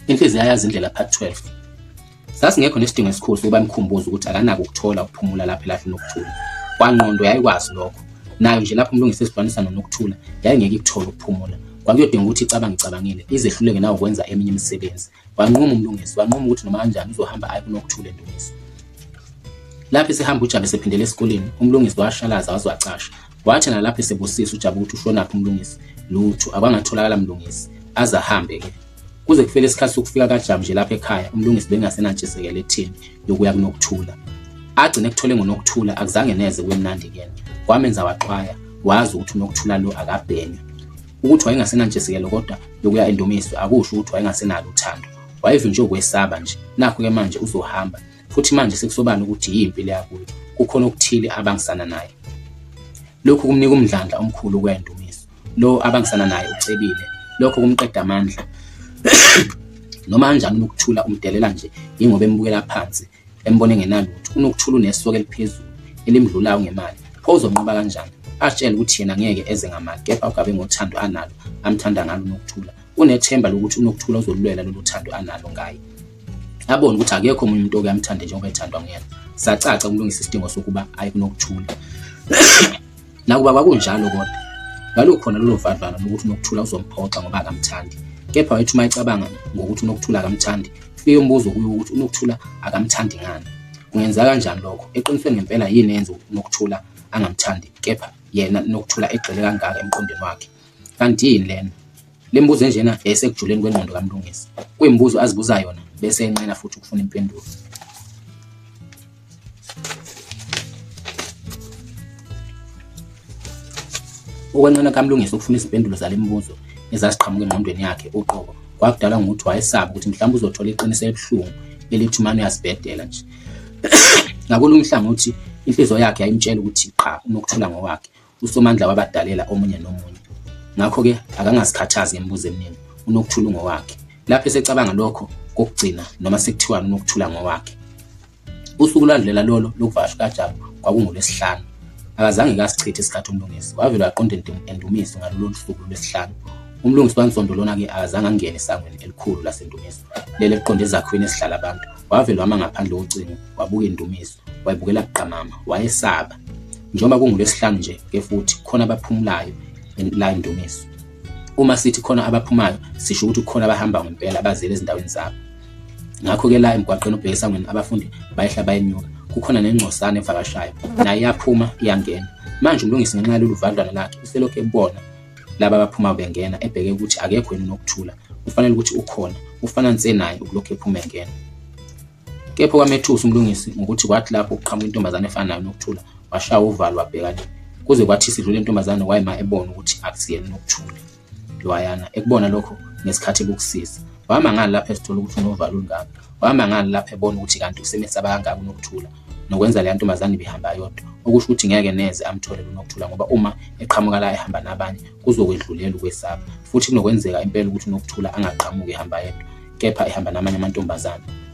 Inhliziyo yayazi indlela Part 12. Sasingekho nesidingo esikhulu sokuba imkhumbuze ukuthi akanako ukuthola ukuphumula lapho elahla uNokuthula. Kwangqondo yayikwazi lokho. Nayo nje lapho uMlungisi esihlukanisa noNokuthula yayingeke ikuthole ukuphumula. Kwakuyodinga ukuthi icabange icabangile ize ihluleke nawukwenza eminye imisebenzi. Wanquma uMlungisi, wanquma ukuthi noma kanjani uzohamba aye kuNokuthula eNdumiso. Lapho esehamba uJabu esephindela esikoleni, uMlungisi washalaza waze wacasha. Wathi nalapho esebusisa uJabu ukuthi ushonaphi uMlungisi, lutho akwangatholakala Mlungisi, aze ahambe-ke. Kuze kufike isikhathi sokufika kaJabu nje lapha ekhaya, uMlungisi bengasenantshisekelo etheni yokuya kuNokuthula. Agcine ekuthole ngoNokuthula akuzange neze kube mnandi kuyena. Kwamenza waxwaya, wazi ukuthi uNokuthula lo akabhenywa. Ukuthi wayengasenantshisekelo kodwa yokuya eNdumiso akusho ukuthi wayengasenalo uthando. Wayevinjwe ukwesaba nje. Nakhu-ke manje uzohamba. Futhi manje sekusobala ukuthi yimpi leya kuyo. Kukhona okuthile abangisana naye. Lokhu kumnika umdlandla omkhulu ukuya eNdumiso. Lo abangisana naye ucebile. Lokho kumqeda amandla. Noma kanjani uNokuthula umdelela nje yingoba embukela phansi, embona engenalutho. UNokuthula unesoka eliphezulu elimdlulayo ngemali. Pho uzonqoba kanjani? Azitshele ukuthi yena ngeke eze ngamali kepha ugabe ngothando analo amthanda ngalo uNokuthula. Unethemba lokuthi uNokuthula uzolulwela lolu thando analo ngaye. Abone ukuthi akekho omunye umuntu oke amthande njengoba ethandwa nguyena. Sacaca ukulungisa isidingo sokuba aye kuNokuthula. Nakuba kwakunjalo kodwa lwalukhona lolo vadlwana lokuthi uNokuthula uzomphoxa ngoba akamthandi. Kepha wayethi uma ecabanga ngokuthi uNokuthula akamthandi, kufike umbuzo kuye ukuthi uNokuthula akamthandi ngani. Kungenzeka kanjani lokho? Eqinisweni ngempela yini eyenza uNokuthula angamthandi kepha yena uNokuthula egxile kangaka emqondweni wakhe? Kanti yini lena? Le mibuzo enjena yayisekujuleni kwengqondo kaMlungisi. Kuyimibuzo azibuza yona bese enqena futhi ukufuna impendulo. Ukwenqena kaMlungisi ukufuna izimpendulo zale mibuzo ezaziqhamuka engqondweni yakhe uqobo kwakudalwa ngukuthi wayesaba ukuthi mhlawumbe uzothola iqiniso elibuhlungu elithi umane uyazibhedela nje. Ngakolunye uhlangothi inhliziyo yakhe yayimtshela ukuthi qha uNokuthula ngowakhe, uSomandla wabadalela omunye nomunye. Ngakho-ke akangazikhathazi ngemibuzo eminingi, uNokuthula ungowakhe. Lapho esecabanga lokho kokugcina noma sekuthiwani uNokuthula ngowakhe. Usuku lwadlulela lolo lokuvakasha kukaJabu kwakunguLwesihlanu. Akazange kasichithe isikhathi uMlungisi, wavele waqonda eNdumiso ngalolu suku lwesihlanu. UMlungisi wansondo lona-ke akazange angene esangweni elikhulu laseNdumiso, leli eliqonde ezakhiweni ezihlala abantu. Wavele wama ngaphandle kocingo, wabuka iNdumiso, wayibukela buqamama, wayesaba. Njengoba kunguLwesihlanu nje ke futhi khona abaphumulayo la eNdumiso. Uma sithi khona abaphumayo sisho ukuthi kukhona abahamba ngempela abazele ezindaweni zabo. Ngakho-ke la emgwaqeni ubheke esangweni abafundi bayehla bayenyuka. Kukhona nengcosana evakashayo nayo iyaphuma iyangena. Manje uMlungisi ngenxa yalolu vadlwana lakhe uselokhu ebona laba abaphuma bengena ebheke ukuthi akekho yini uNokuthula. Kufanele ukuthi ukhona, ufana nse naye ukulokhu ephuma engena. Kepha okwamethusa uMlungisi ngokuthi kwathi lapho kuqhamuka intombazane efana nayo uNokuthula washawa uvalo wabheka le. Kuze kwathi isidlula intombazane wayema ebona ukuthi akusiyena uNokuthula. Lwayana ekubona lokho ngesikhathi ekukusiza. Wamangala lapho esithola ukuthi unovalo olungaka. Wamangala lapho ebona ukuthi kanti usemesaba kangaka uNokuthula nokwenza leya ntombazane ibihamba yodwa. Okusho ukuthi ngeke neze amthole uNokuthula ngoba uma eqhamuka la ehamba nabanye kuzokwedlulela ukwesaba. Futhi kunokwenzeka impela ukuthi uNokuthula angaqhamuki ehamba yedwa kepha ehamba namanye amantombazane.